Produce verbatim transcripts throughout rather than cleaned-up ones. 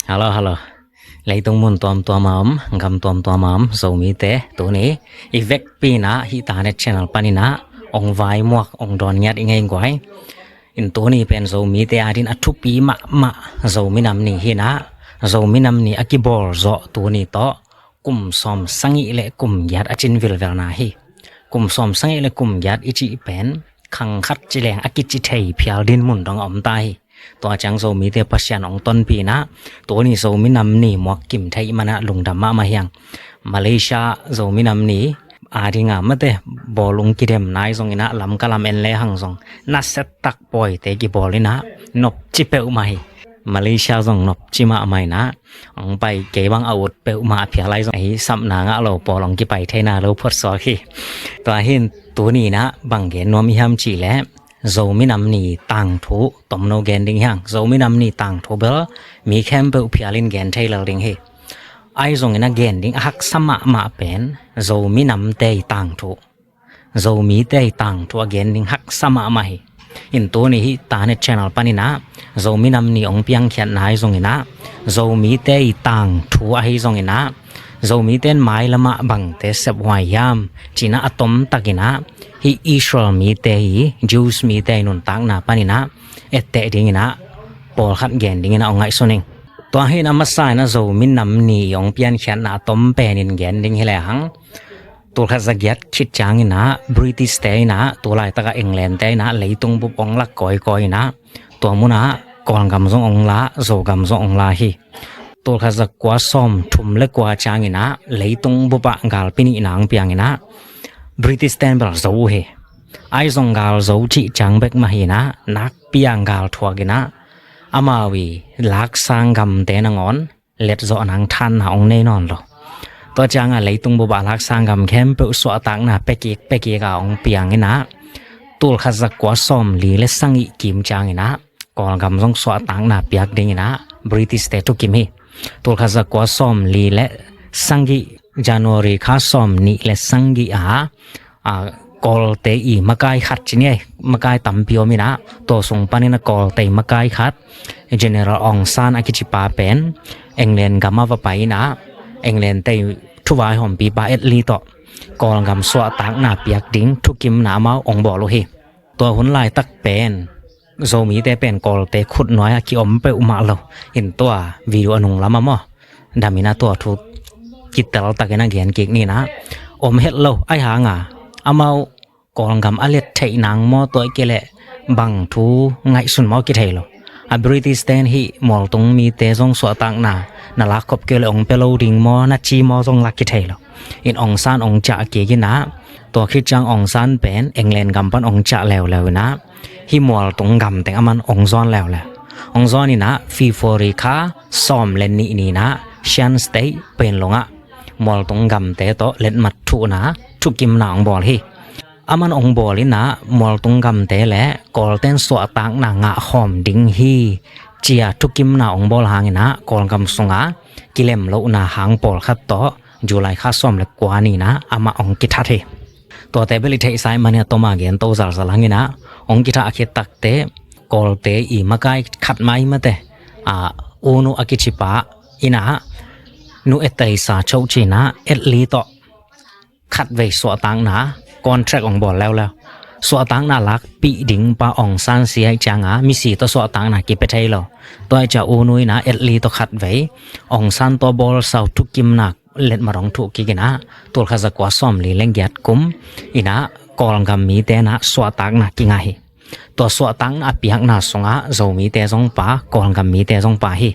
Hello, hello. Leitung mun tuamtuam a om, gam tuamtuam a om Zomite, tuni i vekpi in ah hih Tanet channel panin ah ong vai muak, ong dawn ngiat i ngei guai. In tuni pen Zomite adingin a thupi mahmah Zomi Nam Ni hi in ah, Zomi Nam Ni a kibawl zawh tuni tawh kum sawm sagih le kum giat a cin vilvelna hi. Kum sawm sagih le kum giat i cih pen khang khat ci leng a kici thei phial dinmun dong a om ta hi. Tua ciang Zomite Pasian ong tonpih in ah, tuni Zomi Nam Ni muak kim thei man ah lungdam mahmah hi hang. Malaysia Zomi Nam Ni ading a mate bawlung kidem nai zongin ah, Lamka lam en lehang zong nasia tak pawite kibawl in ah nopci peuhmah hi. Malaysia zong nopci mahmah in ah, ong pai kei bang a ut peuhmah a phial lai zong ahi, sapna ngah lo pawl ong kipai theina lo phot suak hi. Tua hi in tuni in ah bang gen nuam i hiam cih leh, Zomi Nam Ni tangthu tomno gen ding hi hang. Zomi Nam Ni tangthu bel mi khempeuh phial in gen thei lel ding hi. Ahi zongin a gen ding a haksa mahmah pen Zomi Namte i tangthu, Zomite i tangthu a gen ding haksa mahmah hi. In tuni hih Tanet channel panin ah Zomi Nam Ni ong piangkhiatna ahi zongin ah, Zomite i tangthu ahi zongin ah, Zomite in mailam ah bangte sephuai hiam ci in ah a tomtakin ah hih Israel mite hi, Jews mite i nuntakna panin ah etteh dingin ah pawlkhat gen dingin ah ong ngaihsun ing. Tua hi in a masa in ah Zomi Nam Ni ong piankhiatna a tom penin gen ding hi lehang, tulkhat zagiat khit ciangin ah British te in ah, tulaitak a England te in ah leitung bup ong lak kawikawi in ah, tua mun ah Kawlgam zong ong la, Zogam zong ong la hi. Tulkhat zakua sawmthum le kua ciangin ah leitung bup ah galpi nihna ong piang in ah, British ten bel zo uh hi. Ahi zong gal zo cih ciang bek mah hi in ah, nakpi a gal thuak in ah, amau i laksang gamte nangawn letzawhna thanna ong nei nawn lo. Tua ciang a leitung bup ah laksang gam khempeuh suahtakna pia kik pia kik a ong piang in ah, tulkhat zakua sawmli le sagih kim ciangin ah Kawlgam zong suahtakna piak dingin ah British te thukim hi. Tulkhat zakua sawmli le sagih January kha sawmnih le sagih a, a, Kawlte i makai khat ci ni ei, makai tampi om in ah, tua sung panin a Kawlte i makai khat, General Aung San a kici pa pen England gam a va pai in ah, England te i thuvaihawmpipa Attlee tawh Kawlgam suahtakna piak ding thukimna amau ong bawl uh hi. Tua hun laitak pen Zomite pen Kawlte khut nuai a kiom peuhmah lo. In tua video a nung lam ah maw, dam in ah tua thu kitel takin a gen kik ni in ah, om het lo. Ahi hang a, amau Kawlgam a let theih nang maw, tua i kei leh bang thu ngaihsun maw kithei lo. A British ten hih mualtung mite zong suahtakna na lak khop kei leh ong pia lo ding maw, na ci maw zong lak kithei lo. In Aung San ong ciah kik in ah, tua khit ciang Aung San pen England gam pan ong ciah leuleu in ah, hih mualtung gam teng aman ong zawn leuleu. Ong zawn in ah February kha sawm le nih ni in ah Shan State Panglong ah mualtung gamte tawh letmat thuhna thukimna ong bawl hi. Aman ong bawl in ah mualtung gamte le Kawlten suahtakna ngah khawm ding hi ci a thukimna ong bawl hang in ah Kawlgam sung a kilem lohna hang pawlkhat tawh July kha sawm le kua ni in ah amah ong kithat hi. Tuate bel i theihsa ahih manin a tom a gen to zalzal hang in ah, ong kithah khit takteh Kawlte i makai khat mah hi mate, a, U Nu a kici pa in ah, Nu Aung San Suu Kyi in ah Attlee tawh khatvei suahtakna contract ong bawl leuleu. Suahtakna lakpih ding pa Aung San si ahih ciang a, misi tawh suahtakna kipia thei lo. Tua ahih ciang U Nu in ah Attlee tawh khatvei Aung San tawh bawlsa uh thukimna letmat ong thuh kik in ah, tulkhat zakua sawmli le giat kum in ah Kawlgam mite in ah suahtakna kingah hi. Tua suahtakna a piakna sungah Zomite zong pha, Kawlgam mite zong pha hi.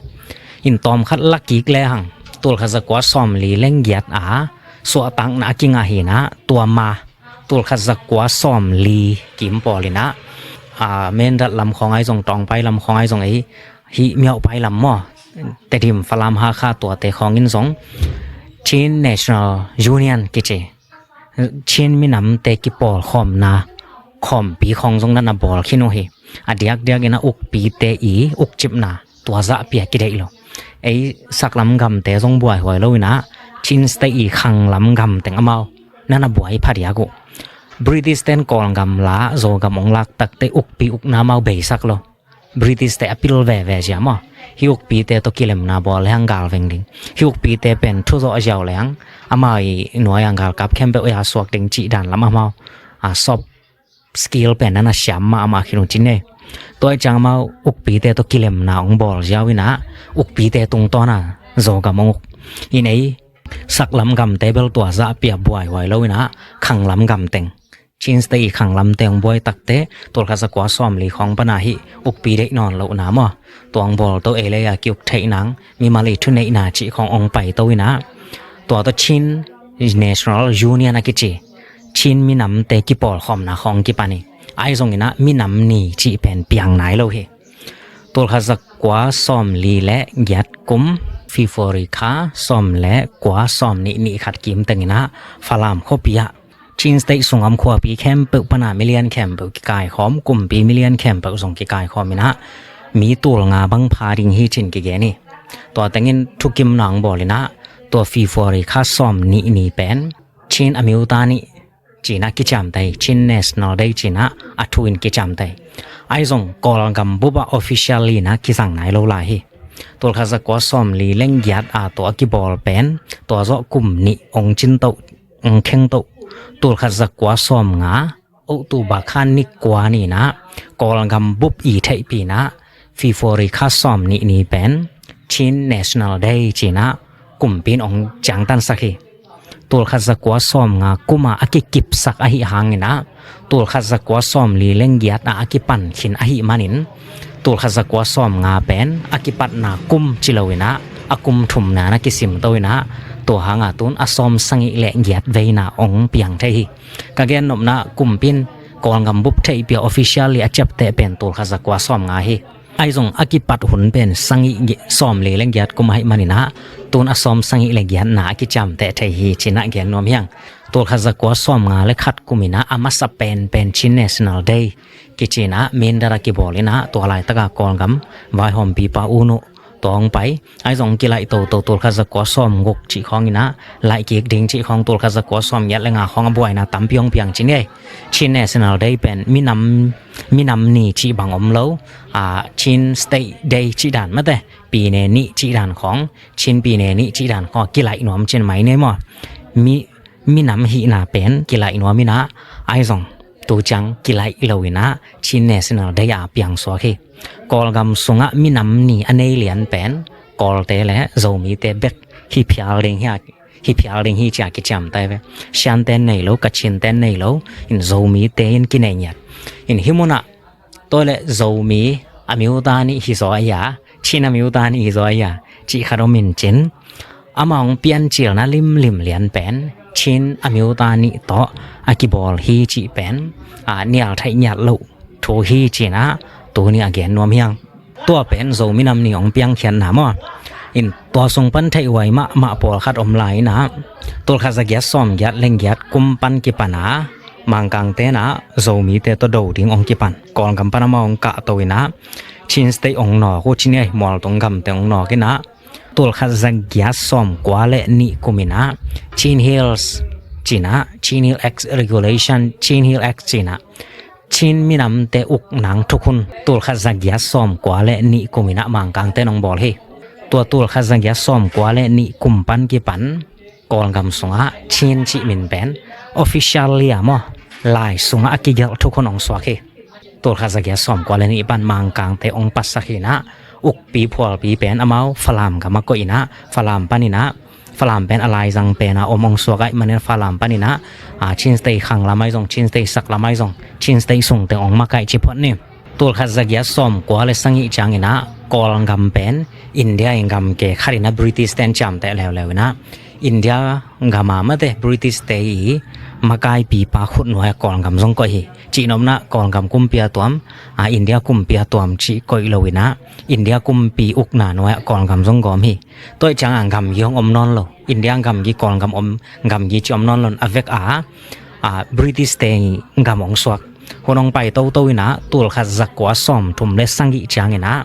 In tawmkhat la kik lehang, tulkhat zakua sawmli le giat a suahtakna a kingah hi in ah, tua ma tulkhat zakua sawmli kim pawl in ah, a, Mindat lam khawng ahi zong, Tawngpai lam khawng ahi zong, ei, hih Myaukphai lam maw, Tedim, Falam, Hakha tuate khawng in zong Chin National Union kici, Chin minamte kipawlkhawmna khawmpi khawng zong na na bawl khin uh hi. A diakdiak in ah ukpite i ukcipna tua zahpi a kideih lo. Ei saklam gamte zong buaihuai lo in ah, Chin State i khanglam gam teng amau na na buai phadiak uh. British ten Kawlgam la, Zogam ong lak takteh ukpi ukna amau beisak lo. British te a pil veve zia maw. Hih ukpite tawh kilemna bawl lehang gal veng ding. Hih ukpite pen thuzawh ziau lehang amau i nuai-a galkap khempeuh ei a suak ding cih dan lam amau a soft skill pen na na siam mahmah khin uh cin ei. Tua i ciang amau ukpite tawh kilemna hong bawl ziau inah ukpite tungtawn a Zogam hong uk. In ei saklam gamte bel tua zahpi a buaihuai lo inah khanglam gamteng, Chin State i khanglamte hong buai takte, tulkhat zakua sawmli khawng pana hih ukpi deih nawn lohna maw, tua hong bawl to ei lei a ki-uk theih nang, mimal i thuneihna cih khawng hong pai to inah, tua tawh Chin National Union a kici Chin minamte kipawlkhawmna khawng kipan hi. Ahi zong inah minam ni cih pen piang nai lo hi. Tulkhat zakua sawmli le giat kum, February kha sawm le kua, sawmnih nih khat kim teng inah Falam khuapi ah Chin State sung a om khuapi khempeuh pana milian khempeuh kikaikhawm, kumpi milian khempeuh zong kikaikhawm inah mi tul nga bang pha ding hi cin kigen hi. Tua tengin thukimna hong bawl inah tua February kha sawmnih ni pen Chin a miuta nih cinah kiciamteh hi, Chin National Day cinah a thu in kiciamteh hi. Ahi zong Kawlgam bup ah officially inah kizang nai lo lai hi. Tulkhat zakua sawmli le giat a tua a kibawl pen tua zawh kum nih hong cin toh, hong kheng toh, tulkhat zakua sawmnga October kha ni kua ni inah Kawlgam bup i theihpih inah February kha sawmnih ni pen Chin National Day cinah kumpi in hong ciangtansak hi. Tulkhat zakua sawmnga kum a a kikipsak ahih hang inah tulkhat zakua sawmli le giat a a kipan khin ahih manin tulkhat zakua sawmnga pen a kipatna kum ci lo inah a kum thumna na kisim to inah tua hang a tun a sawm sagih le giat veina hong piang thei hi. Ka gennopna kumpi in Kawlgam bup theihpih a officially a ciapteh pen tulkhat zakua sawmnga hi. Ahi zong a kipat hun pen sagih gi-, sawmli le giat kum ahih man inah tun a sawm sagih le giatna a kiciamteh thei hi cinah gen nuam hi hang. Tulkhat zakua sawmnga le khat kum inah a masa penpen Chin National Day kici inah Mindat a kibawl inah tua laitaka Kawlgam vaihawmpipa U Nu tua hong pai. Ahi zong kilaih toto tulkhat zakua sawmguk cih khawng inah laih kik ding cih khawng, tulkhat zakua sawmgiat le nga khawng a buaina tampi hong piang cin ei. Chin National Day pen minam, minam ni cih bang om lo, a, Chin State Day cih dan mate, pine nih cih dan khawng, Chin pine nih cih dan khawng kilaih nuam cin mai nei maw. Mi minam hihna pen kilaih nuam inah, ahi zong tu ciang kilaih lo inah Chin National Day a piang suak hi. Kawlgam sungah minam ni a nei lian pen Kawlte le Zomite bek hi phial ding hi a, hi phial ding hi ci a kiciamteh ve. Shanten nei lo, Kachinten nei lo, in Zomite in kinei ngiat. In hih munah tua le Zomi a miuta nih hi zaw a, Chin a miuta nih hi zaw a cih khat om in cin, amah hong piancilna limlim lian pen Chin a miuta nih tawh a kibawl hi cih pen a nial theih ngiat loh thu hi cinah tuni a gen nuam hi hang. Tua pen Zomi nam ni hong piangkhiatna maw. In tua sung pan theihhuai mahmah pawlkhat om lai inah tulkhat zagiat sawmgiat le giat kum pan kipan a Mangkangte inah Zomite tawh do ding hong kipan. Kawlgam pan amau hong kahto inah Chin State hong nawk uh cin ei, mualtung gamte hong nawk inah tulkhat zagiat sawmkua le nih kum inah Chin Hills cinah, Chin Hill Act Regulation, Chin Hill Act cinah Chin minamte uk nang thukhun tulkhat zagiat sawmkua le nih kum inah Mangkangte in hong bawl hi. Tua tulkhat zagiat sawmkua le nih kum pan kipan Kawlgam sungah Chin cih min pen officially a maw, lai sungah a kigelh thukhun hong suak hi. Tulkhat zagiat sawmkua le nih pan Mangkangte hong patsak hi inah ukpi phualpi pen amau Falam gam a koih inah Falam pan inah Falam pen a laizang pen a om hong suak ahih manin Falam pan inah, a, Chin State khanglam ahi zong, Chin State saklam ahi zong, Chin State sungte hong makaih ci phot ni. Tulkhat zagiat sawmkua le sagih ciang inah Kawlgam pen India i gamke khat inah British ten ciamteh leuleu inah India gam a mate British te i makaipipa khutnuai a Kawlgam zong koih hi. Cihnopna Kawlgam kumpi a tuam, a, India kumpi a tuam cih koih lo inah India kumpi ukna nuai a Kawlgam zong gawm hi. Tua i ciang a gamgi hong om nawn lo, India gamgi, Kawlgam om, gamgi ci om nawn lo in a vek a, a, British te i gam hong suak. Hun hong pai toto inah tulkhat zakua sawmthum le sagih ciang inah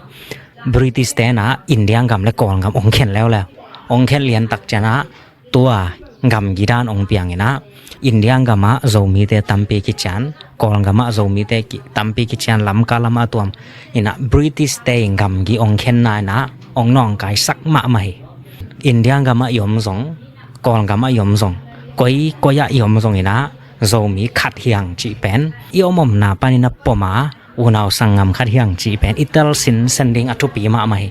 British te inah India gam le Kawlgam hong khen leuleu. Hong khen lian tak ciang a tua gamgi dan hong piang inah, India gamah Zomite tampi kician, Kawlgamah Zomite ki, tampi kician, Lamka lamah a tuam inah, British te in gamgi hong khenna inah hong nawngkaisak mahmah hi. India gamah i om zong, Kawlgamah i om zong, koi koi ah i om zong inah, Zomi khat hi hang cih pen i om omna panin a pom a, unau sanggam khat hi hang cih pen i tel sinsen ding a thupi mahmah hi.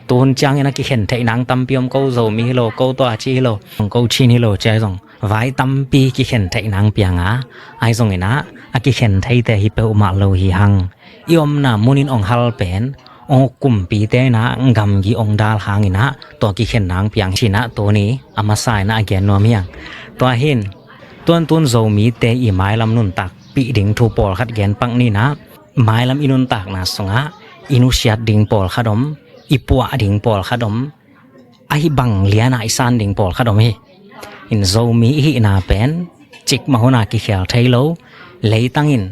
Tun ciangin a kikhen theih nang tampi om, ko Zomi hi lo, ko tua ci hi lo, ko Chin hi lo, ci ahi zong vai tampi kikhen theih nang piang a, ahi zong inah a kikhen theite hi peuhmah lo hi hang. I omna munin hong hal pen, hong uk kumpite inah gamgi hong dal hang inah tua kikhen nang piang hi ci inah tuni a masa inah a gen nuam hi hang. Tua hin, tuantun Zomite i mailam nuntakpih ding thu pawlkhat gen pak ni inah, mailam i nuntakna sungah i nusiat ding pawlkhat om, i puah ding pawlkhat om, ahi bang lianah i san ding pawlkhat om hi. In Zomi i hihna pen cikmah hun a kikhel thei lo, leitang in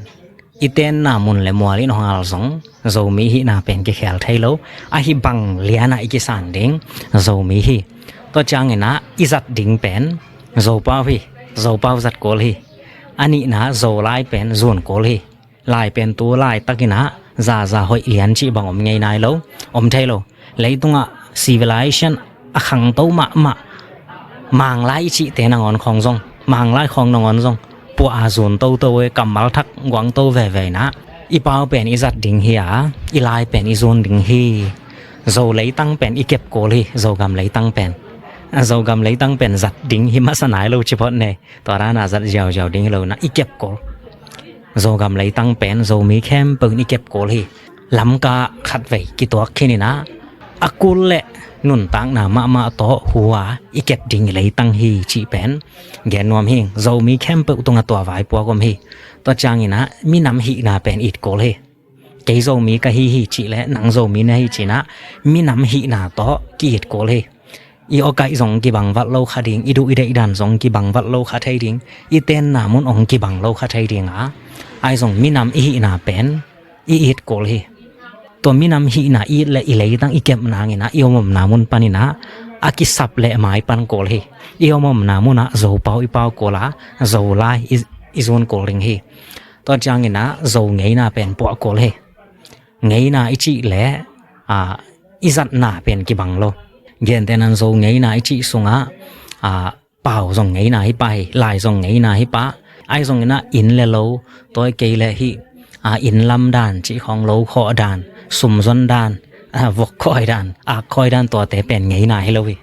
i tenna mun le mual in hong hal zong Zomi i hihna pen kikhel thei lo, ahi bang lianah i kisan ding Zomi hi. Tua ciang inah i zat ding pen Zopau hi, Zopau zat kul hi. A nihna Zolai pen zun kul hi. Lai pen tu laitak inah zaza hoih lian cih bang om ngei nai lo, om thei lo. Leitungah civilization a khangto mahmah Manglai i cihte nangawn khawng zong, Manglai khawng nangawn zong puah a zun toto e, kammal thak guangto veve inah, i pau pen i zat ding hi a, i lai pen i zun ding hi. Zo leitang pen i kep kul hi, Zogam leitang pen, Zogam leitang pen zat ding hi masa nai lo ci phot ne. Tua dana zat ziauziau ding hi lo inah i kep kul. Zogam leitang pen Zomi khempeuh in i kep kul hi. Lamka khatvei kituak khin inah, a kul le nuntakna mahmah tawh hu a i kep ding i leitang hi cih pen gen nuam hi. Zomi khempeuh tungah tua vaipuak om hi. Tua ciang inah minam hihna pen it kul hi. Kei Zomi ka hi hi cih le nang Zomi na hi ci inah minam hihna tawh ki-it kul hi. I awkaih zong kibang vat lo kha ding, i duh i deih dan zong kibang vat lo kha thei ding, i tenna mun hong kibang lo kha thei ding a, ahi zong minam i hihna pen i it kul hi. Tua minam hihna i it le i leitang i kep nang inah i om omna mun pan inah a kisap le mai pan kul hi. I om omna munah Zopau i pau kul a, Zolai i, i zun kul ding hi. Tua ciang inah Zo ngeina pen puah kul hi. Ngeina i cih le, a, i zatna pen kibang lo. Gentehna in Zo ngeina i cih sungah, a, pau zong ngeina hi pah hi, lai zong ngeina hi pah. Ahi zong inah inn le lo, tua kei le hih, a, inn lam dan cih khawng, lo khawh dan, sum zon dan, a, vok khawi dan, ak khawi dan, tuate pen ngeina hi lo hi.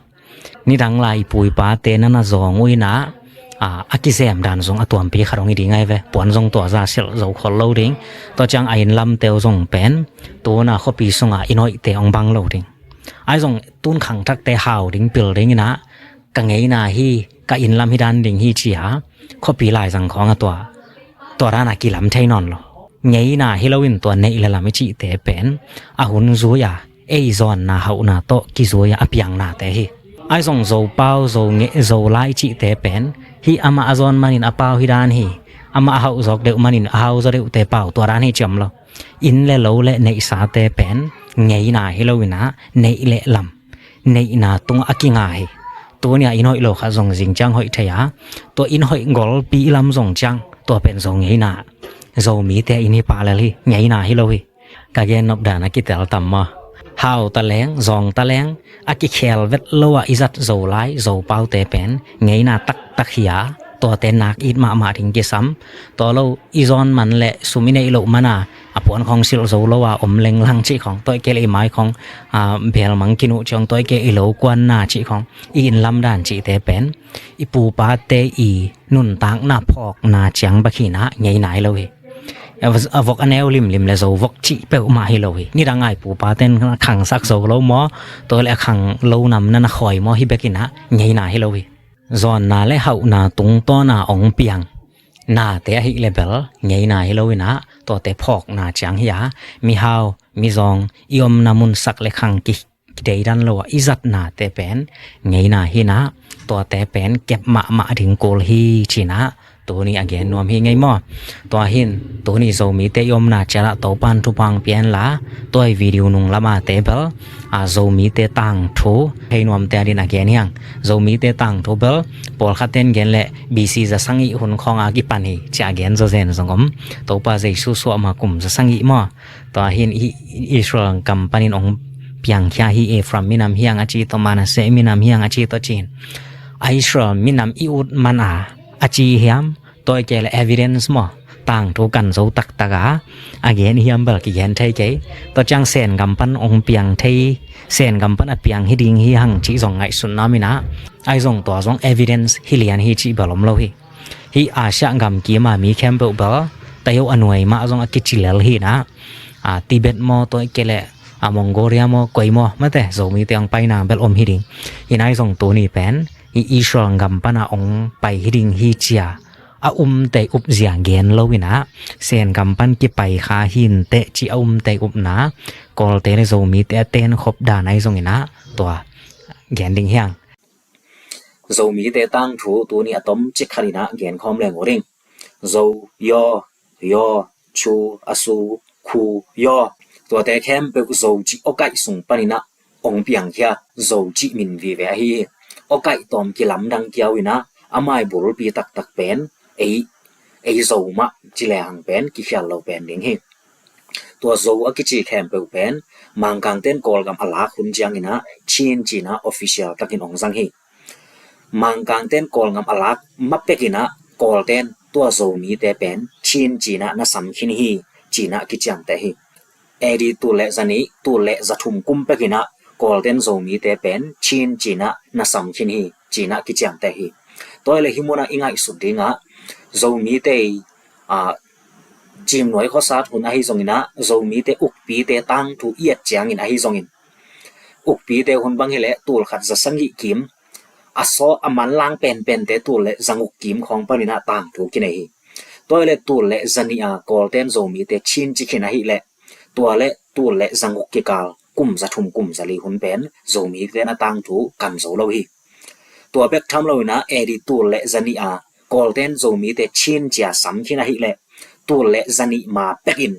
Nidang lai i pu i pate na na zawng uh inah, a, a kizem dan zong a tuampi khat hong hi ding ahi ve. Puan zong tua za silh zo khol lo ding. Tua ciang a inn lamte uh zong pen tuna khuapi sungah inn hoihte hong bang lo ding. Ahi zong tun khangthakte hau ding pil ding inah, ka ngeina hi, ka inn lam hi dan ding hi ci a, khuapi laizang khawng a tua, tua dana kilam thei nawn lo. Ngeina hi loin tua neih le lam i cihte pen a hun zui a, ei zawnna hauhna tawh kizui a, a piang nate hi. Ahi zong Zopau, Zo nge, Zolai i cihte pen hih amah a zawn manin a pau hi dan hi, amah a hauh zawk deuh manin a hau zaw deuhte pau, tua dan hi ci om lo. Inn le lo le neihsate pen ngeina hi lo inah neih le lam, neihna tungah a kinga hi. Tuni a inn hoih lo khat zong zing ciang hoih thei a, tua inn hoih golpi i lam zong ciang tua pen Zo ngeina, Zomite inn hi pah lel hi, ngeina hi lo hi. Ka gen nop dan a kitel tam maw? Hau ta leng, zawng ta leng, a kikhel vet lo ah i zat Zolai, Zopaute pen ngeina taktak hi a, tuate nak it mahmah ding kisam. Tua lo i zawn man le sum i neih loh man a, a puan khawng silh zo lo a om lenglang cih khawng, tua i kei le i mai khawng, a, belmang kinuh cih khawng, tua i kei i lo kuanna cih khawng, i inn lam dan cihte pen i pupate i nuntakna phawkna ciang bek hi inah ngeina hi lo hi. A vok a neu limlim le zo vok cih peuhmah hi lo hi. Nidang a i pupate in khangsak zo lo maw, tua le a khang lo nam na na khawi maw, hi bek inah ngeina hi lo hi. Zawnna le hauhna tungtawna hong piang nate ahih le bel ngeina hi lo inah, tuate phawkna ciang hi a, mihau mizawng i omna mun sak le khang ki, kideidan lo ah i zatnate pen ngeina hi inah, tuate pen kep mahmah ding kul hi ci inah, tuni a gen nuam hi ngei maw. Tua hin tuni Zomite i omna ciatah Topan thupha pian la, tua i video nung lama te bel a Zomite tangthu hei nuamte a din a gen hiang. Zomite tangthu bel pawlkhat ten gen le B C za sangih hun khawng a kipan hi ci a gen zawzen zong om. Topa Jesu suah ma kum za sangih maw. Tua hin i Israel gam panin ong piangkhia hi, Ephraim minam hiang a ci tawh, Manasseh minam hiang a ci tawh cin. A Israel minam i ut man a a ci hiam, tua i kei le evidence maw, tangthu kan zo taktak a a gen hiam bel kigen thei kei. Tua ciang Sen gam pan ong piang thei, Sen gam pan a piang hi ding hi hang ci zong ngaihsutna om inah, ai zong tua zong evidence hi lian hi ci bel om lo hi. Hih Asia gam kima mi khempeuh bel tayo a nuai mah zong a kici lel hi inah, a Tibet maw, tua i kei le a Mongolia maw, koi maw, mate Zomite ong paina bel om hi ding. Hi nai zong tuni pen hih Israel gam pana ong pai hi ding hi cia a umtei up zia gen lo inah, Sen gam pan kipai kha hinteh ci a umtei upna, Kawlte le Zomite a tenkhop dan ai zong inah tua gen ding hiang. Zomite tangthu tuni a tom cik khat inah gen khawm leng uh ding. Zo, Yaw, Yaw, Chu, Asu, Khu, Yaw. Tuate khempeuh Zo cih awkaih sung paninah ong piangkhia Zo cih min vive ahi hi. Awkaih tawm kilamdang kiau inah a maibulpi taktak pen ei, ei Zo mah ci lehang pen kikhial lo pen ding hi. Tua Zo a kici khempeuh pen Mangkangten Kawlgam a lak hun cianginah Chin cinah official takin ong zang hi. Mangkangten Kawlgam a lak ma pekinah Kawlten tua Zomite pen Chin cinah na sam khin hi cinah kiciamteh hi. A D tul le zanih, tul le zathum kum pekinah Kawlten Zomite pen Chin cinah na sam khin hi cinah kiciamteh hi. Tua hi le hih munah i ngaihsut dingah Zomite i, a, Cimnuai khuasat hun ahi zonginah Zomite ukpite tangthu i et ciangin ahi zongin ukpite hun bang hileh tul khat za sagih kim a saw a manlang penpente tul le zanguk kim khawng paninah tangthu kinei hi. Tua hi le tul le zanih a Kawlten Zomite Chin ci khin ahileh tua le tul le zanguk kikal kum zathum kum zali hun pen Zomite na tangthu kam zo lo hi. Tua bek tham loinah A D tul le zanih a Kawlten Zomite Chin cia sam khin ahileh tul le zanih ma pekin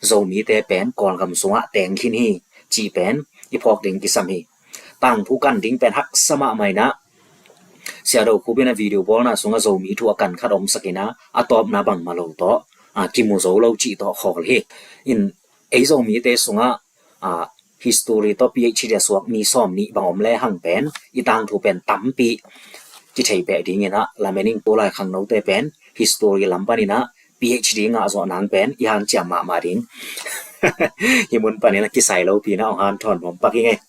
Zomite pen Kawlgam sungah teng khin hi cih pen i phawk ding kisam hi. Tangthu kan ding pen haksa mahmah inah Siado Khupin a video bawlna sungah Zomi thu a kan khat omsakinah a tawpna bangmah lo tawh, a, kimu zo lo cih tawh khawl hi. In ei Zomite sungah, a, history tawh P H D a suak mi sawm nih bang om lehang pen i tangthu pen tampi kithei peh dinginah lamening tulai khangnote pen history lam paninah P H D ngah zawh nang pen i hanciam mahmah ding. Hih mun paninah kisai lopi inah ong hanthawn nuam pak hi ngei.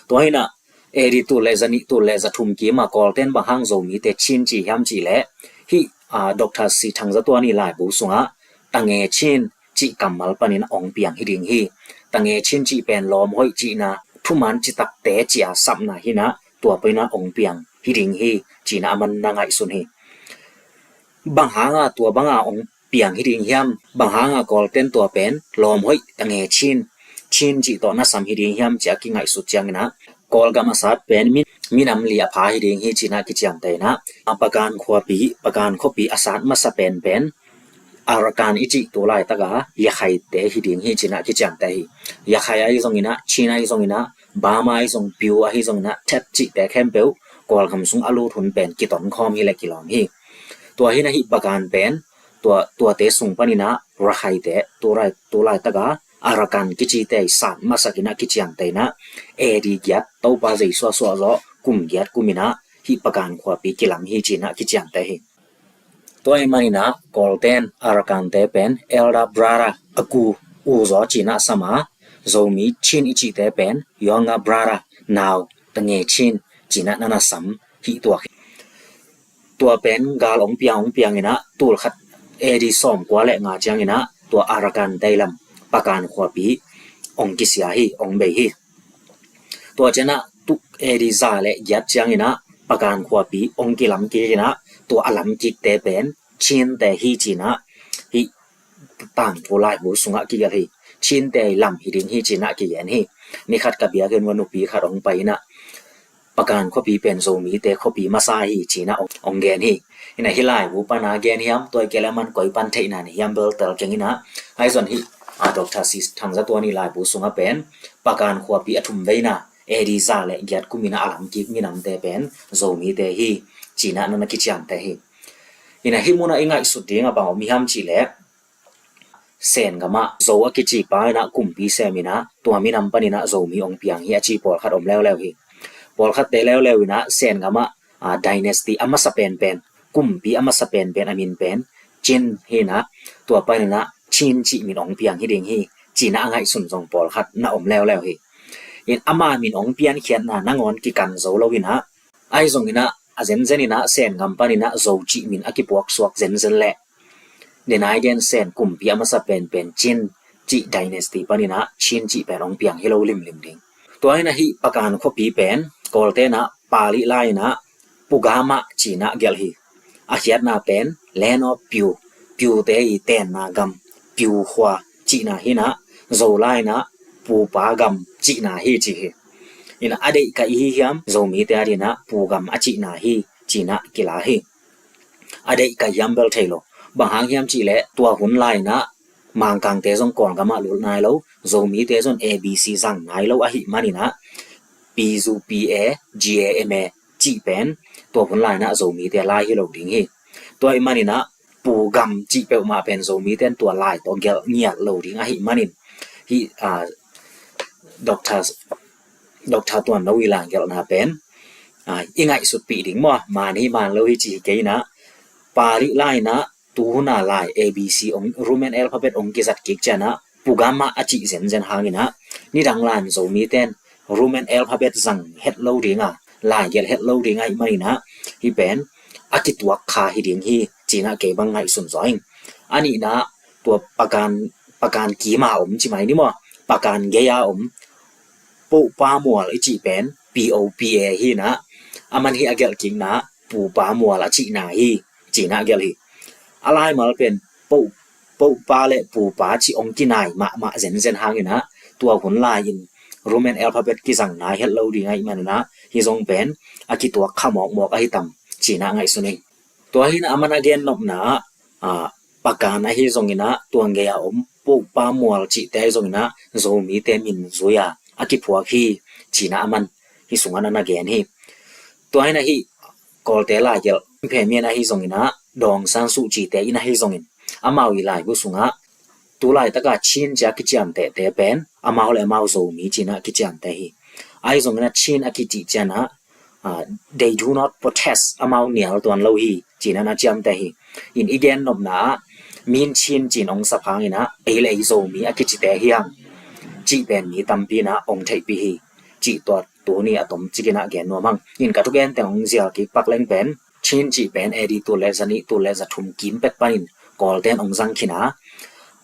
Tua hinah A D tul le zanih tul le zathum kima Kawlten bang hang Zomite Chin ci hiam cihleh hih, a, Doctor Si Thang Za Tuan i laibu sungah Tange Chin cih kammal panin ong piang hi ding hi. Tange Chin cih pen lawm hoih cihna, thuman citakte cia sapna hinah tua paninah ong piang hi ding hi cinah a man na ngaihsun hi. Bang hanga tua banga ong piang hi ding hiam? Bang hanga Kawlten tua pen lawm hoih Tange Chin, Chin cih tawh na sam hi ding hiam cia kingaihsut cianginah Kawlgam a sat pen mi, minam li a pha hi ding hi cinah kiciamteh inah a Pakan khuapi, Pakan khuapi a sat masa penpen Arakan i cih tu laitaka Yakhaite hi ding hi cinah kiciamteh hi. Yakhai ahi zonginah, Chin ahi zonginah, Bama ahi zong, Piu ahi zonginah, Thet cihte khempeuh Kawlgam sung a lut hun pen kiton khawm hi le kilawm hi. Tua hinah hih Pakan pen tua, tuate sung paninah Rakhaite tu lai, tu laitaka Arakan kicite i sat masakinah kiciamteh inah A D giat Topa Jesu a suah zawh kum giat kuminah hih Pakan khuapi kilang hi cinah kiciamteh hi. Tua ahih maninah Kawlten Arakante pen elder brother, a ku u zaw cinah sam a, Zomi Chin i cihte pen younger brother, nau Tange Chin cinah na na sam hi tuak hi. Tua pen gal ong piang ong pianginah tul khat A D sawm kua le nga cianginah tua Arakante lam Pakan khuapi ong kisia hi, ong bei hi. Tua cianah tu A D za le giat cianginah Pakan khuapi ong kilam kikinah tua a lam kikte pen Chinte hi cinah hih tangthu laibu sungah kigelh hi. Chinte i lam hi ding hi cinah kigen hi. Ni khat ka biakinn ua nupi khat ong pai inah Pakan khuapi pen Zomite khuapi masa hi, ci-in ah ong, ong gen hi. Ina hih laibu pana gen hiam, tua hi kei leh aman koi pan theihna nei hiam bel tel keng ina. Ahi zongin hih, a, Doctor C Thangzatuan ii laibu sungah pen Pakan khuapi a thumveina A D za le giat kum ina a lam kik minamte pen Zomite hi, ci-in ah na na kiciamteh hi. Ina hih munah i ngaihsut ding a bang om hiam cih leh, Sen gamah Zo a kici pa ina kumpi sem ina tua minam pan ina Zomi ong piang hi a ci pawlkhat om leuleu hi. Pawlkhatte leuleu ina Sen gamah, a, dynasty a masa penpen, kumpi a masa penpen a min pen Chin hi ina, tua pan ina Chin cih min ong piang hi ding hi, ci-in ah a ngaihsun zong pawlkhat na om leuleu hi. In ama min ong piankhiatna nangawn kikan zo lo ina, ahi zongin ah a zenzen ina Sen gam pan ina Zo cih min a kipuaksuak zenzen leh, den ai gen Sen kumpi a masa penpen Chin cih dynasty pan ina Chin cih pen ong piang hi lo limlim ding. Tua ina hih Pakan khuapi pen Kawlte ina Pali lai ina Pugama ci-in ah gelh hi. A khiatna pen Land of Pyu, Pyute ii tenna gam, Pyu khua cihna hi ina, Zo lai ina Pupa gam cihna hi ci hi. Ina a deih ka i hi hiam, Zomite a dingin ah Pugam a cihna hi, ci-in ah kila hi. A deih ka hiam bel thei lo. Bang hang hiam cih leh tua hun lai ina Mangkangte zong Kawlgamah lut nai lo, Zomite zong A B C zang nai lo ahih man ina P U P A, G A M A cih pen tua hun lai ina Zomite lai hi lo ding hi. Tua ahih man ina Pugam cih peuhmah pen Zomite in tua lai tawh gelh ngiat lo ding ahih manin hih, a, Doctor, Doctor Tuan Lo ii lai gelhna pen, a, i ngaihsutpih ding maw, man hi man lo hi cih hi kei ina, Pali lai ina tu hun a lai A B C ong, Roman alphabet ong kizat kik ciang ina Pugama a cih zenzen hang ina, nidang lai in Zomite in Roman alphabet zang het lo ding a, lai gelh het lo ding ahih man ina, hih pen a kituak kha hi ding hi, ci-in ah kei bang ngaihsun zaw ing. A nihna tua Pakan, Pakan kim a om ci mai ni maw, Pakan gei a om Popa Mual i cih pen P O P A hi ina, aman hih a gelh kikna Pupa Mual a cihna hi, ci-in ah gelh hi. A laimal pen Popa le Pupa cih ong kinai mahmah zenzen hang ina, tua hun lai in Roman alphabet kizang nai het lo ding ahih man ina, hih zong pen a kituak kha mawkmawk ahi tam, ci-in ah ngaihsun ing. Tua hi ina aman a gen nopna ah, a, Pakan ahi zongin ah tua gei a om Popa Mual cihte ahi zongin ah Zomite min zui a a kiphuak hi, ci-in ah aman hih sungah na na gen hi. Tua hi ina hih Kawlte lai gelh phe mi in ahi zongin ah Daw Aung San Suu Kyi te in ahi zongin amau ii laibu sungah tu laitaka Chin ci-a kiciamtehte pen amau le amau Zomi ci-in ah kiciamteh hi. Ahi zongin ah Chin a kicih ciang ah, a, they do not protest, amau nial tuan lo hi, ci-in ah na ciamteh hi. In i gen nopna ah, min Chin ci-in ong sap hang ina, ei le ei Zomi a kicite hi hang cih pen mi tampi ina ong theihpih hi, cih tua tuni a tomcik ina gen nuam hang. In ka thugen teng ong zial kik pak leng pen, Chin cih pen A D tul le zanih, tul le zathum kim pek panin Kawlte in ong zang khin a,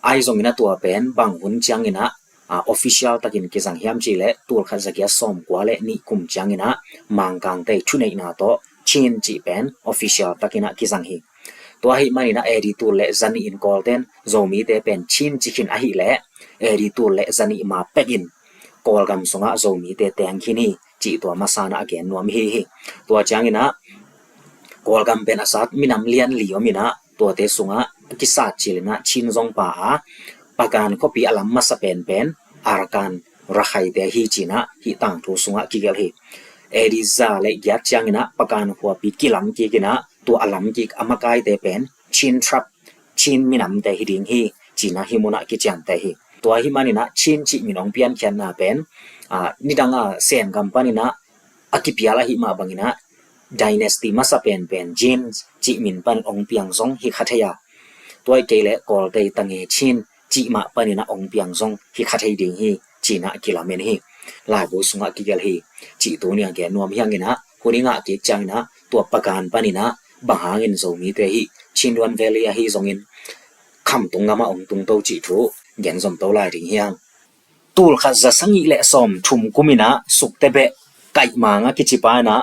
ahi zongin ah tua pen bang hun ciangin ah, a, official takin kizang hiam cih leh tul khat za giat sawm kua le nih kum ciangin ah Mangkangte thuneihna tawh Chin cih pen official takin ah kizang hi. Tua ahih manin ah A D tul le zanih in Kawlte in Zomite pen Chin ci khin ahih leh A D tul le zanih ma pek in Kawlgam sungah Zomite teng khin hi, cih tua masa in ah a gen nuam hi hi. Tua ciangin ah Kawlgam pen a sat minam lian li om ina, tuate sungah kisat cil ina Chin zong pha a, Pakan khuapi a lam masa penpen Arakan Rakhaite hi, ci-in ah hih tangthu sungah kigelh hi. A D za le giat ciangin ah Pakan khuapi kilam kik ina, tua a lam kik a makaite pen Chin tribe, Chin minamte hi ding hi, ci-in ah hih munah kiciamteh hi. Tua ahih manin ah Chin cih min ong piankhiatna pen, a, nidang a Sen gam panin ah a kipial ahih mah bangin ah dynasty masa penpen Jin cih min pan ong piang zong hi kha thei a, tua hi kei leh Kawlte i tange Chin cih mah panin ah ong piang zong hi kha thei ding hi, ci-in ah kilamen hi. Laibu sungah kigelh hi, cih tuni a gen nuam hi hang ina, hun i ngah kik ciangin ah tua Pakan panin ah bang hangin Zomite hih Chindwin Valley ahi zongin khamtung gamah ong tungto cih thu gen zom to lai ding hi hang. Tul khat za sagih le sawmthum kum ina Sukte beh Kaihmang a kici pa ina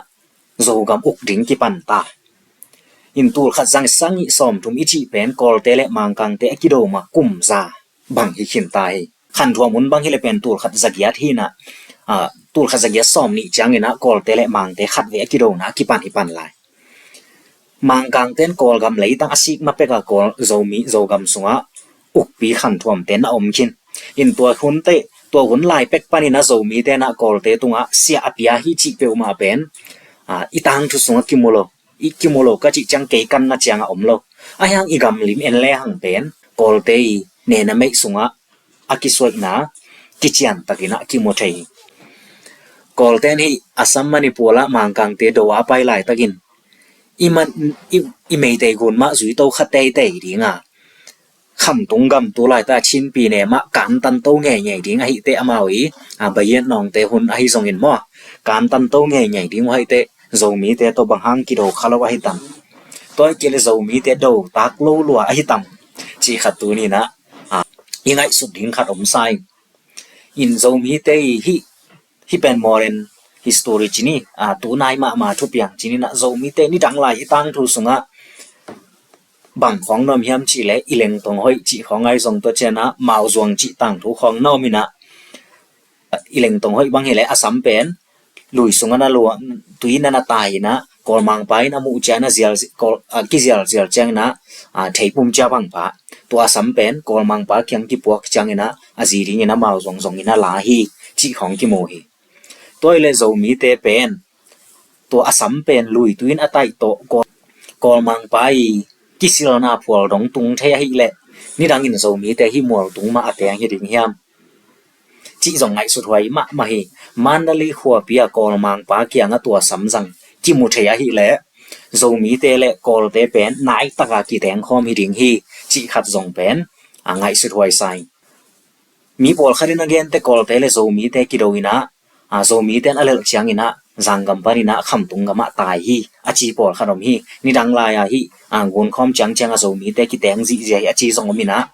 Zogam uk ding kipan ta. In tul khat za sagih sawmthum i cih pen Kawlte le Mangkangte a kido ma kum za bang hi khin ta hi. Khan Thuam hun bang hi le pen tul khat za giat hi ina, a, tulkhat zagiat sawm nih ciangin ah Kawlte le Mangte khatvei a kidona a kipan hi pan lai. Mangkangte in Kawlgam leitang a sik ma pek a Kawl, Zomi, Zogam sungah ukpi khanthuamte na om khin. In tua hun teh, tua hun lai pek panin ah Zomite in ah Kawlte tungah siah a pia hi cih peuhmah pen, a, i tangthu sungah kimu lo. I kimu lo ka cih ciang kei kanna ciangah om lo. Ahi hang i gamlim en lehang pen Kawlte i nena meih sungah a kisuaihna kician takin ah kimu thei hi. Kawlte in hih Assam, Manipur ah Mangkangte do a pai laitakin i man, i, i Meitei gun mah zuito kha teitei ding a, khamtung gam tu laita Chinpi ne mah kantanto ngeingei ding ahih teh, amau i, a, Bayan Nawngte hun ahi zongin maw, kantanto ngeingei ding uh ahih teh Zomite tawh bang hang kido kha lo ahi tam, tua hi kei le Zomite do tak lo lua ahi tam, cih khat tuni in ah, a, i ngaihsut ding khat om sa ing. In Zomite i hih, hih pen modern history ci ni, a, tu nai mahmah thupiang ci ni in ah, Zomite nidang lai i tangthu sungah bang khawng na om hiam cih leh i Lengtong Hoih cih khawng ahi zong, tua ciang ah Mauzuang cih tangthu khawng na om in ah, i Lengtong Hoih bang hi leh Assam pen lui sungah na luang, tui in ah na tai in ah, Kawlmangpa in a muh ciang a zial, Kawl, a, kizialzial ciangin ah, a, Theipum Cia bang pah, tua Assam pen Kawlmangpa kiang kipuak ciangin ah a zi dingin ah Mauzuang zongin a la hi cih khawng kimu hi. Tua hi leh Zomite pen tua Assam pen lui tui in a taih tawh Kawl, Kawlmangpa i kisilna phual dong tung thei ahih leh nidangin Zomite hih mual tung mah a teng hi ding hiam cih zong ngaihsut huai mahmah hi. Mandalay khuapi a Kawlmangpa kiangah tua samzang kimu thei ahih leh Zomite le Kawlte pen nai taka kiteng khawm hi ding hi cih khat zong pen, a, ngaihsut huai sa ing. Mi pawlkhat in a gen teh Kawlte le Zomite kido in ah, a, Zomite in a lelh ciangin ah Zanggam panin ah khamtung gamah tai hi a ci pawlkhat om hi. Nidang lai-a hih, a, gunkhawm ciangciang a Zomite kiteng zihziah hi a ci zong om in ah,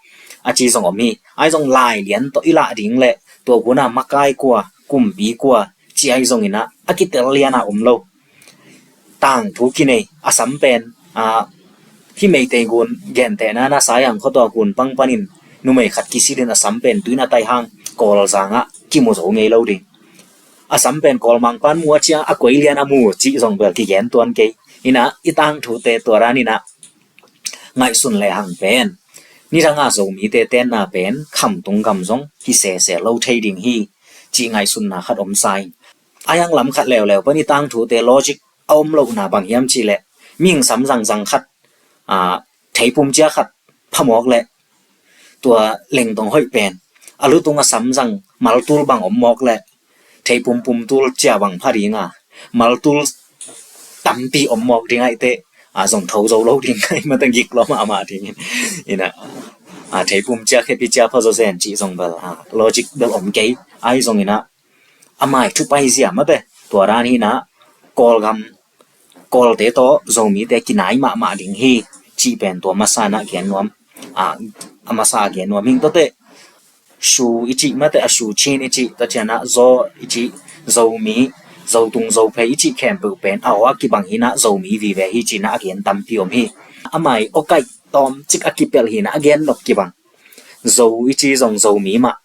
a ci zong om hi. Ahi zong lai lian tawh i lah ding leh tua gun a makai kua, kumpi kua ci ahi zongin ah a kitel lian a om lo. Tangthu kinei, Assam pen, a, hih Meitei gun gentehna na Saihang khuatua gun pang panin numei khat kisil in Assam pen tui in a tai hang Kawlzang ah kimu zo ngei lo ding. Assam pen Kawlmangpa in mu a ciang a koi lian a mu cih zong bel kigen tuan kei. In ah i tangthute tua dan in ah ngaihsun lehang pen nidang a Zomite tenna pen khamtung gam zong hi sese lo thei ding hi cih ngaihsunna khat om sa ing. Ahi hang lam khat leuleu pan i tangthute logic a om lohna bang hiam cih leh mihing samzang zang khat, a, Theipum Cia khat phamawk leh tua Lengtong Hoih pen a lutung a samzang maltul bang om mawk leh Theipum pum tul cia bang pha ding a, maltul tampi om mawk ding ahih teh, a, zong tho zo lo ding ahih mah teh gik lua mahmah ding in ah, a, Theipum Cia khepi cia pha zawzen cih zong bel, a, logic bel om kei. Ahi zongin ah a mai thupai zia mah teh tua dan hi in ah Kawlgam, Kawlte tawh Zomite kinai mahmah ding hi cih pen tua masa in ah gen nuam, a, a masa a gen nuam hing. Tua teh Shu i cih mah teh, a, Shu Chin i cih, tua ciang ah Zaw i cih, Zomi, Zotung Zophei i cih khempeuh pen a aw a kibang hi in ah Zomi vive hi ci in ah a gen tampi om hi. A mai aw kaih tawm cik a kipelh hi in ah a gen nop kibang. Zo i cih zong Zomi mah,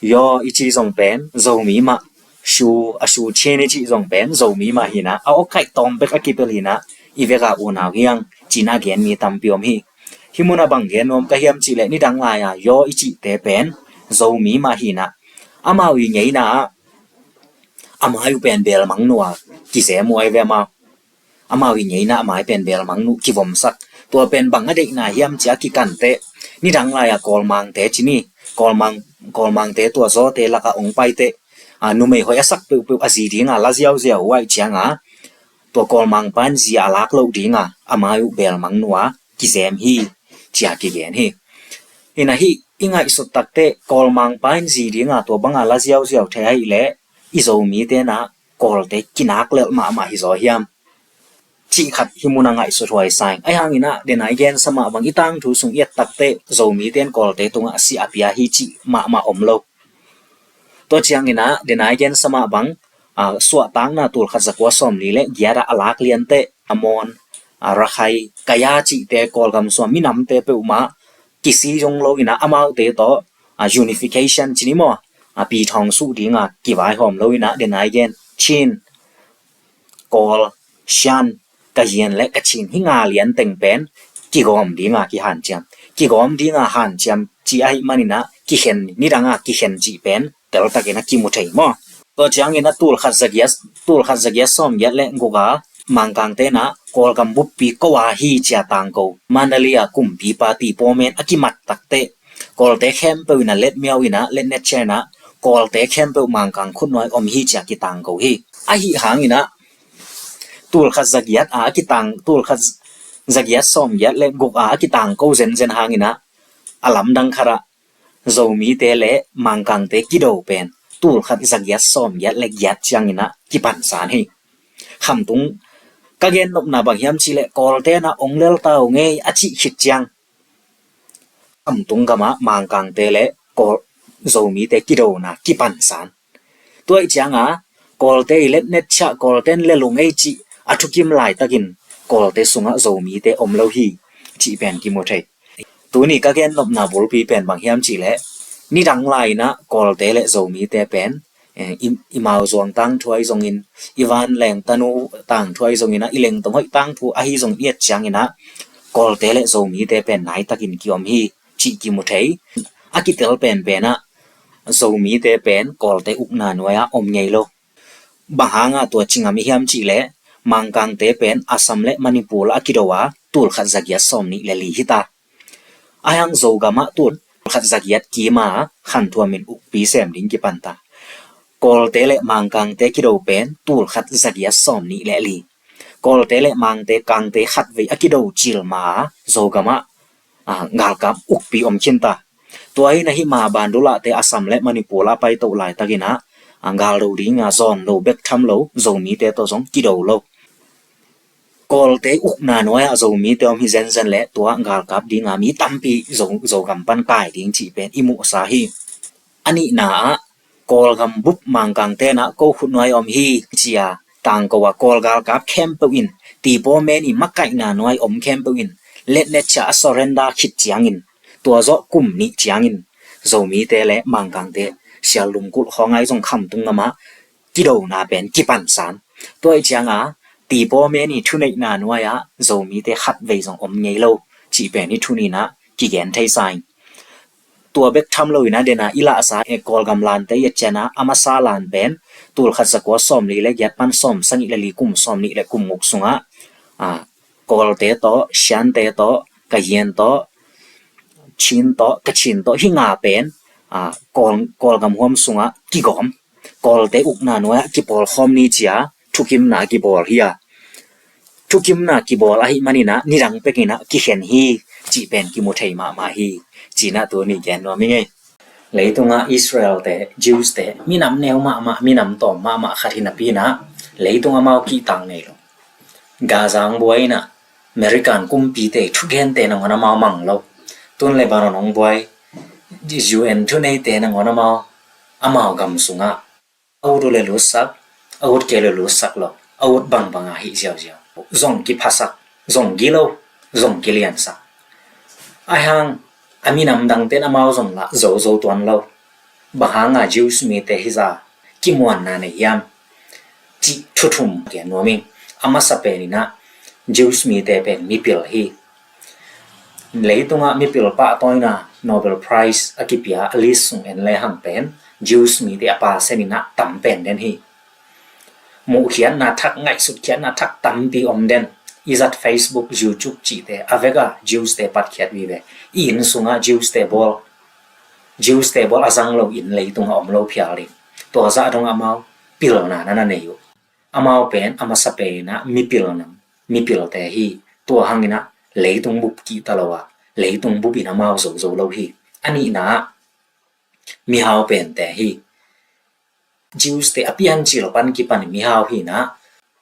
Yaw i cih zong pen Zomi mah, Shu, a, Shu Chin i cih zong pen Zomi mah hi in ah a aw kaih tawm bek a kipelh hi in ah i vek a unau hi hang ci in ah a gen mi tampi om hi. Hih mun ah bang gen nuam ka hiam cih leh nidang lai-a Yaw i cihte pen Zomi mah hi in ah amau i ngeina ah a mai uh pen belmang nuh a kizem uh ahi ve amau. Amau i ngeina a mai pen belmang nuh kivomsak. Tua pen bang a deihna hiam ci a kikan teh nidang lai-a Kawlmangte ci ni, Kawlmang, Kawlmangte tua Zawte lakah ong pai teh, a, numei hoih a sak peuhpeuh a zi ding a la ziauziau uh ahih ciang a tua Kawlmangpa in zi a lak loh ding a a mai uh belmang nuh a kizem hi ci a kigen hi. In ah hih i ngaihsut tak teh Kawlmangpa in zi ding a tua bang a la ziauziau thei ahih leh i Zomite in ah Kawlte kinak lelh mahmah hi zaw hiam cih khat hih mun ah ngaihsut huai sa ing. Ahi hangin ah dena i gensa mah bang i tangthu sung i et tak teh Zomite in Kawlte tungah siah a pia hi cih mahmah om lo. Tua ciangin ah dena i gensa mah bang, a, suahtakna tulkhat zakua sawmli le giat ah a lak lian teh a Mon, a, Rakhine, Kaya cihte Kawlgam sung a minamte peuhmah kisi zong lo in ah amaute tawh, a, unification ci ni maw, a pi thawng suh dinga kivaihawm lo inah, den ai gen Chin, Kawl, Shan, Kayin le Kachin, hih nga lian teng pen kigawm dinga kihanciam. Kigawm dinga hanciam cih ahih maninah kikhen, nidanga kikhen cih pen teltakin a kimu thei maw? Tua ciangin a tulkhat zagiat, tulkhat zagiat sawmgiat le guka Mangkangte inah Kawlgam buppi ko a hi cia tangko Mandalay a kumpipa Tipawmen a kimat takteh Kawlte khempeuh inah letmiau inah, letnet cia inah Kawlte khempeuh Mangkang khutnuai om hi cia kitangko hi. Ahi hanginah tulkhat zagiat a kitang, tulkhat zagiat sawmgiat le guka a kitangko zenzen hanginah a lamdang khatah Zomite le Mangkangte kido pen tulkhat zagiat sawmgiat le giat cianginah kipansan hi. Khamtung ka gennopna bang hiam cihleh Kawlte inah ong lelta ung ei a cih khit ciang Khamtung gamah Mangkangte le Kawl, Zomite kidona kipansan. Tua ih cianga Kawlte i letnet ciah Kawlten lel ung ei cih a thukim laitakin Kawlte sungah Zomite om lo hi cih pen kimu thei. Tuni ka gennopna bulpi pen bang hiam cihleh nidang lai inah Kawlte le Zomite pen, eh, i, i mauzuang tangthu ahi zongin, i vanleng tanu tangthu ahi zongin ah, i lengtong hoih tangthu ahi zongin i et cianginah Kawlte le Zomite pen naitakin kiom hi cih kimu thei. A kitel penpenah Zomite pen Kawlte ukna nuai-ah om ngei lo. Bang hanga tua ci ngam i hiam cihleh Mangkangte pen Assam le Manipur ah a kido a tulkhat zagiat sawmnih le li hita. Ahi hang Zogamah tulkhat zagiat kima khanthuamin ukpi sem ding kipanta. Kawlte le Mangkangte kido pen tulkhat zagiat sawmnih le li. Kawlte le Mangte, Kangte khatvei a kido cilma Zogamah, a, galkap ukpi om khinta. Tua hi na hih ma bandulahte Assam le Manipur ah paito laitakinah, a, galdo dinga zawn lo bek tham lo, Zomite tawh zong kido lo. Kawlte ukna nuai-ah Zomite om hi zenzen le tua galkap dinga mi tampi Zo, Zogam pan kai ding cih pen i muhsa hi. A nihna ah Kawlgam bup Mangkangte inah ko khutnuai om hi cia tangko a Kawl galkap khempeuh in, Tipawmen i makaihna nuai om khempeuh in letnet ciah a surrender khit ciangin, tua zawh kum nih ciangin Zomite le Mangkangte Sial Lungkulh khawng ahi zong Khamtung gamah kidona pen kipansan. Tua ih cianga Tipawmen i thuneihna nuai-ah Zomite khatvei zong om ngei lo cih pen i thuninah kigen thei sa ing. Tua bek tham lo inah dena i lahsa, eh, Kawlgam lante i et cianah a masa lan pen tulkhat zakua sawmli le giat pan sawmsagih le li, kum sawmnih le kum guk sungah, a, Kawlte tawh, Siante tawh, Kayin tawh, Chin tawh, Kachin tawh, hih nga pen, a, Kawl, Kawlgam huam sungah kigawm, Kawlte ukna nuai-ah kipawlkhawm ni cia thukimna kibawl hi a, thukimna kibawl ahih maninah nidang pekinah kikhen hi cih pen kimu thei mahmah hi. Cinah tuni gen nuam hi ngei. Leitungah Israel-te, Jews-te, minam neu mahmah, minam tawm mahmah khat hi napi inah leitung amau kihtak nei lo. Gaza hong buai inah American kumpite thugente nangawn amau mang lo. Tun Lebanon hong buai, U N thuneite nangawn amau, amau gam sungah a ut uh le lutsak, a ut kei le lutsak lo, a ut bangbang a hih ziauziau. Zong kiphasak, zong gilo, zong kiliansak. Ahi hang a minam dangten amau zong lah zozo tuan lo. Bang hanga Jews mite hizah kimuanna nei hiam cih thu thum gen nuam ing. A masa peninah Jews mite pen mipil hi. Leitungah mipil pahtawina Nobel Prize a kipia a list sung en lehang pen Jews mite a percent inah tam pen den hi. Muhkhiatna thak, ngaihsutkhiatna thak tampi om den. I zat Facebook, YouTube cihte a veka Jews-te patkhiat vive. I inn sungah Jews-te bawl, Jews-te bawl a zang lo inn leitungah om lo phial ding. Tua zah dong amau pilna na na nei uh. Amau pen a masa penah mipil nam, mipilte hi. Tua hanginah leitung bup kihta lo a, leitung bup in amau zozo lo hi. A nihna ah mihau pente hi. Jews-te a piancil pan kipan mihau hinah,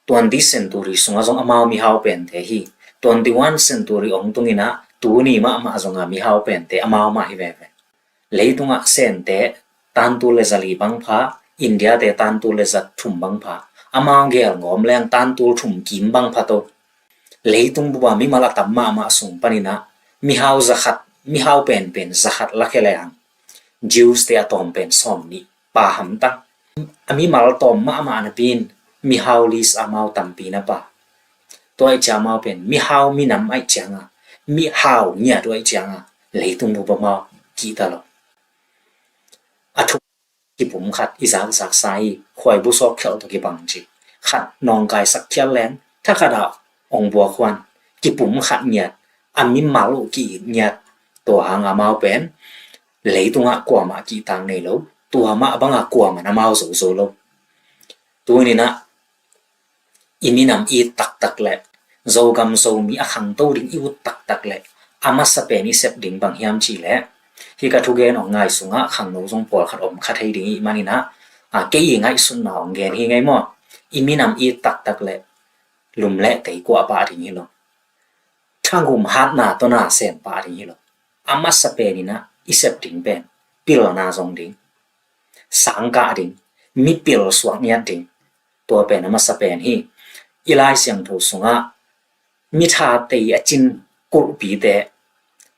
twenty century sungah zong amau mihau pente hi. Twenty-one century ong tunginah tuni mahmah zonga mihau pente amau mah hi veve. Leitungah Sente tantul le zali bangpha, India-te tantul le zathum bangpha, amau gelngawm leng tantul thum kim bangpha to. Leitung bupa mimal a tam mahmah sung paninah mihau zakhat, mihau penpen zakhat lakhia lehang Jews-te a tawm pen sawmnih, pha hamtang. A mimal tawm mahmah napi in mihau list ah amau tampi na pha. Tua ahih ciang amau pen mihau minam ahih cianga, mihau ngiat uh ahih cianga leitung bup ah amau kihta lo. A thu kipum khat i zakzak sa hi. Khuaibu sawk khialh tawh kibang ci. Khat nawngkaisak khial leng thakhat ah ong buak huan kipum khat ngiat, a mimal uh ki-it ngiat. Tua hang amau pen leitungah kuamah kihtak nei lo, tua mah bangah kuamah na amau zozo lo. Tuninah i minam i it taktak le Zogam Zomi a khangto ding i ut taktak le a masa pen i sep ding bang hiam cih le, hi ka thugen ong ngai sungah khangno zong pawlkhat om kha thei ding i hih maninah, a, kei i ngaihsutna ong gen hi ngei maw? I minam i it taktak le lum le tei kuah pah ding hi lo. Thagum hatna tawh na sem pah ding hi lo. A masa peninah i sep ding pen pilna zong ding, sangkah ding, mipil suak ngiat ding. Tua pen a masa pen hi. I Lai Siangtho sungah mitha tei a cin kulhpite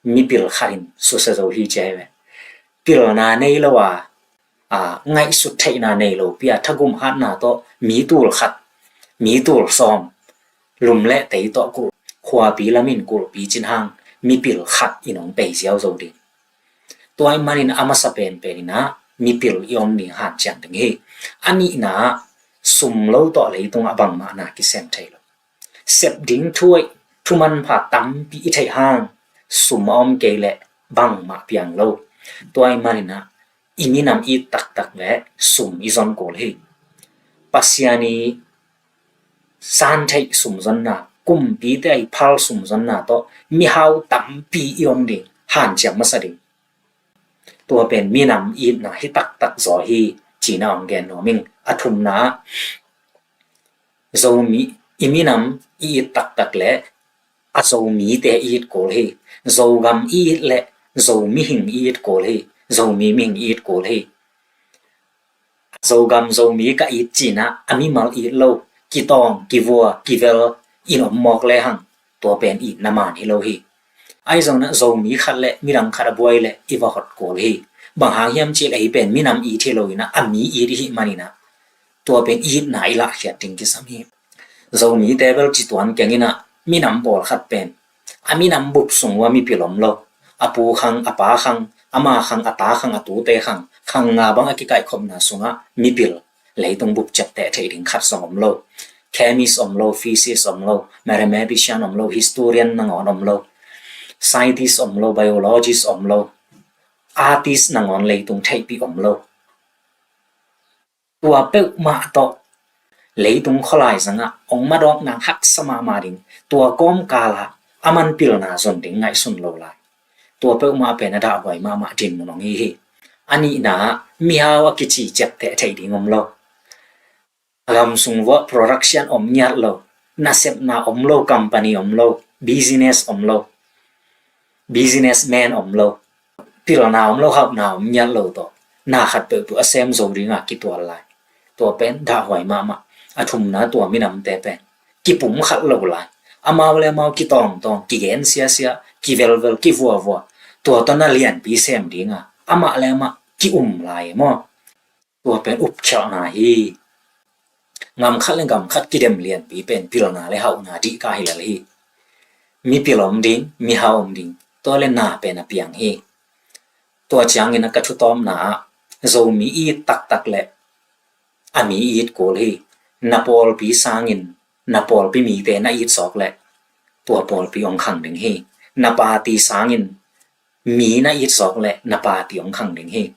mipil khat in susia zo hi ci hi ve. Pilna nei lo a, a, ngaihsut theihna nei lopi a thagum hatna tawh mi tul khat, mi tul sawm, lum le tei tawh kulh, khuapi lamin kulhpi cin hang mipil khat in ong pei ziau zo ding. Tua ahih manin a masa penpeninah mipil i om ding hanciam ding hi. A nihna, sum lo tawh leitungah bangmah na kisem thei lo. Sep ding thu aih, thu manpha tampi i theih hang sum a om kei leh bangmah piang lo. Tua ahih maninah i minam i it taktak le sum i zon kul hi. Pasian i san theih sumzonna, kumpite a i phal sumzonna tawh mihau tampi i om ding hanciam masa ding. Tua pen minam i itna hi taktak zaw hi, cina ong gen nuam ing. A thumna, Zomi, i minam i it taktak le a Zomite i it kul hi. Zogam i it le Zo mihing i it kul hi. Zomi mihing i it kul hi. Zogam Zomi ka it cinah a mimal it lo, kitawng, kivua, kivel in om mawk lehang tua pen itna man hi lo hi. Ahi zonginah Zomi khat le midang khat a buai le i va hot kul hi. Bang hang hiam cih le ei pen minam it hi loinah a mi it i hih maninah tua pen itna i lahkhiat ding kisam hi. Zomite bel ci tuan kenginah minam pawlkhat pen a minam bup sung uh a mipil om lo. A pu khang, a pa khang, ama khang, a ta khang, a tute khang, khang nga bang a kikaihkhopna sungah mipil, leitung bup ciapteh theih ding khat zong om lo. Chemist om lo, physicist om lo, mathematician om lo, historian nangawn om lo, scientist om lo, biologist om lo, artist nangawn leitung theihpih om lo. Tua peuhmah tawh leitung khualai zangah ong madawk nang haksa mahmah ding, tua kawmkalah a man pilna zon ding ngaihsun lo lai. Tua peuhmah pen a dahhuai mahmah dinmun ong hi hi. A nihna, mihau a kici ciapteh theih ding om lo. A gam sung vuah production om ngiat lo, nasepna om lo, company om lo, business om lo, businessman om lo, pilna om lo, hauhna om ngiat lo tawh na khat peuhpeuh a sem zo dinga kitual lai. Tua pen dahhuai mahmah. A thumna, tua minamte pen kipum khat lo lai. Amau le amau kitawngtawng, kigen siasia, kivelvel, kivuavua, tua tawh na lianpi sem dinga amah le amah ki-um lai maw? Tua pen upkhialhna hi. Gam khat le gam khat kidem lianpi pen pilna le hauhna dihkah hi lel hi. Mipil om ding, mihau om ding, tua le na pen a piang hi. Tua ciangin a ka thutawpna ah Zomi i it taktak le a mi i it kul hi. Na pawlpi sangin na pawlpi mite na it zawk le tua pawlpi ong khang ding hi. Na party sangin mi na it zawk le na party ong khang ding hi.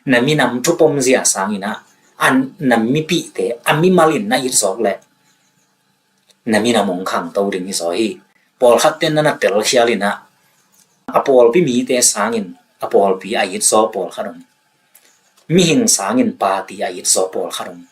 Na minam thupom zia sangin ah a na mipihte a mimal in na it zawk le na minam ong khangto ding hi zaw hi. Pawlkhatte na na telkhial in ah a pawlpi mite sangin a pawlpi a it zaw pawlkhat om. Mihing sangin party a it zaw pawlkhat om.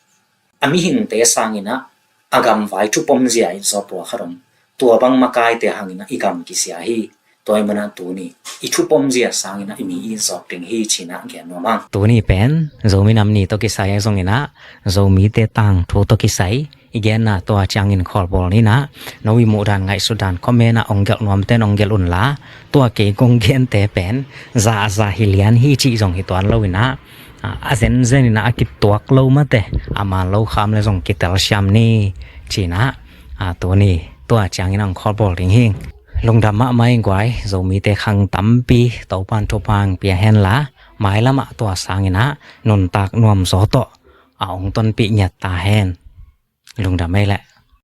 A mihingte sangin ah a gamvai thupom zia a it zaw pawlkhat om. Tua bang makaite hangin ah i gam kisia hi. Tua ahih manin tuni i thupom zia sangin ah i mi i it zawk ding hi, ci-in ah gen nuam ing. Tuni pen Zomi Nam Ni tawh kisai ahi zongin ah Zomite tangthu tawh kisai i genna tua ciangin khawlbawl ni in ah, no i muhdan ngaihsutdan comment ah ong gelh nuamte'n ong gelh unla, tua kei kong gente pen za a za hi lian hi cih zong hi tuan lo in ah, A, a zenzen in ah a kituak lo mate, a man lo kham le zong kitel siam ni, ci-in ah, a, tuni tua ciangin hong khawlbawl ding hi ing. Lungdam mahmah ing guai, Zomite khang tampi Topa'n thupha hong pia hen la, mailam ah tua sangin ah nuntak nuamzaw tawh a hong tonpih ngiat ta hen. Lungdam ei leh.